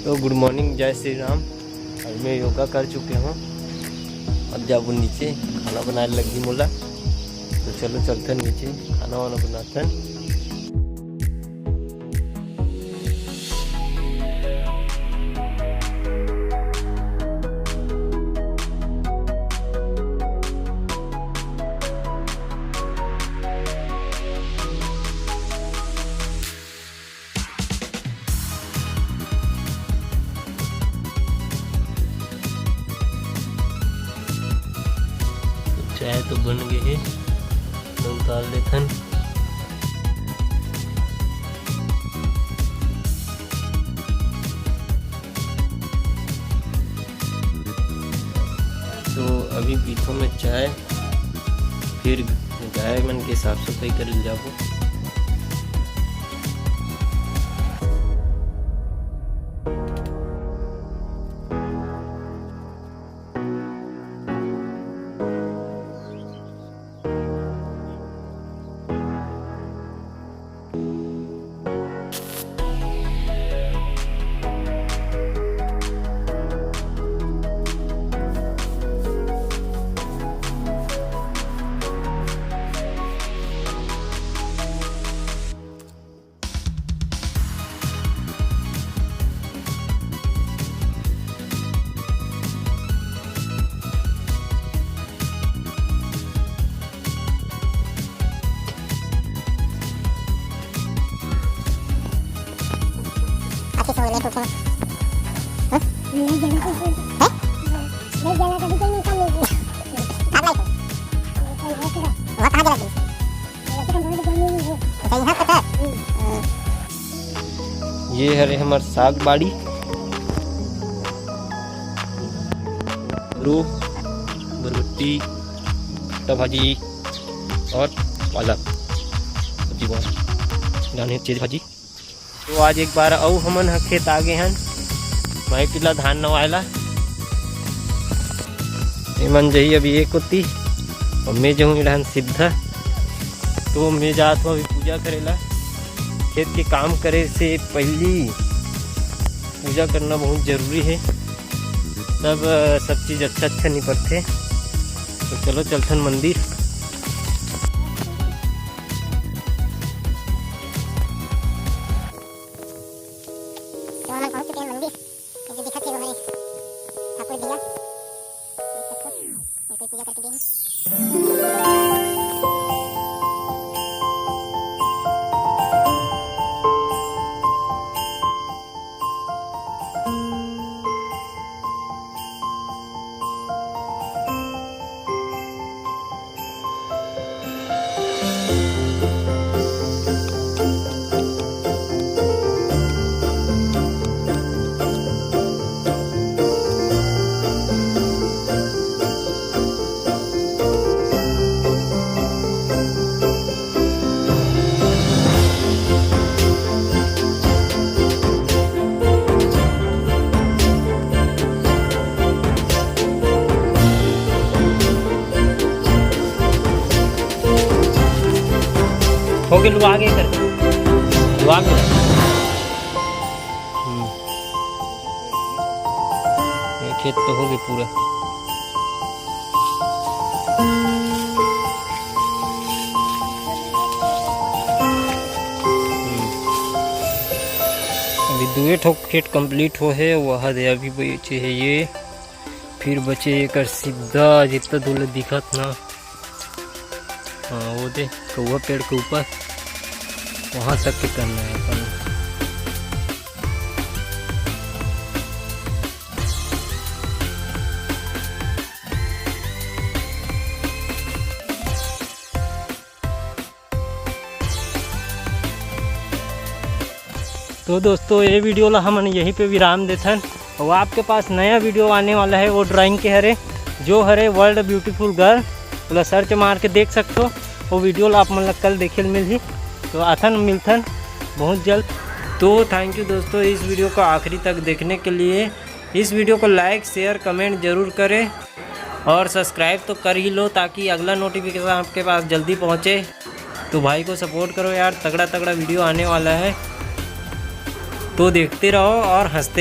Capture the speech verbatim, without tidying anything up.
तो गुड मॉर्निंग, जय श्री राम। अभी मैं योगा कर चुके हूँ, अब जाबो नीचे, खाना बनाए लगही मोला। तो चलो चलथन नीचे, खाना वाना बनाथन। चाय तो बन गए हे, तो उतार लेथन। तो अभी पीथो मैं चाय, फिर गाय मन के साफ सफाई करे ल जाबो। अच्छे से हो, लेट उठो। हाँ? हैं? कब लाइट हो? वहाँ कहाँ जला दी? अच्छा, यहाँ पे था? हम्म। ये हरे हमर साग बाड़ी। आलू, बरबट्टी, भट्टा भाजी और पालक सब्जी, बहुत जाने चीज भाजी। तो आज एक बार अउ हमन ह खेत आ गे हन, माई पिला धान नवाए ला। एमन जही अभी एक कोती, और मैं जहूँ इड़हन सीधा। तो मैं जात हूँ अभी पूजा करे ला। खेत के काम करे से पहली पूजा करना बहुत जरूरी है, तब, अ, सब चीज अच्छा अच्छा निपटथे। तो चलो चलथन मंदिर। तो हमन पहुंच चुके हैं मंदिर। ये जो दिखत हे वो हरे ठाकुर दिया, देख सकथो, ये कोई पूजा करके गे हे। हो गे, लुआ गे कर, लुआ गे। हम्म। ये खेत तो हो गे पूरा। हम्म। अभी दुए ठो खेत complete हो हे, वह दे अभी बचे हे ये, फिर बचे एकर सीधा जितना दूर ले दिखत ना, हाँ, वो दे कौआ पेड़ के ऊपर, वहाँ तक के करना है अपन। तो दोस्तों, ये video ला हमन यहीं पे विराम देथन। और आपके पास नया video आने वाला है, वो drawing के हरे, जो हरे World Beautiful Girl, ओला search मार के देख सकथो। वो video ला आप मन ला कल देखे ल मिलही। तो आथन मिलथन बहुत जल्द। तो thank you दोस्तों, इस video को आखिरी तक देखने के लिए। इस video को like, share, comment जरूर करें और subscribe तो कर ही लो, ताकि अगला notification आपके पास जल्दी पहुँचे। तो भाई को support करो यार, तगड़ा तगड़ा video आने वाला है, तो देखते रहो और हंसते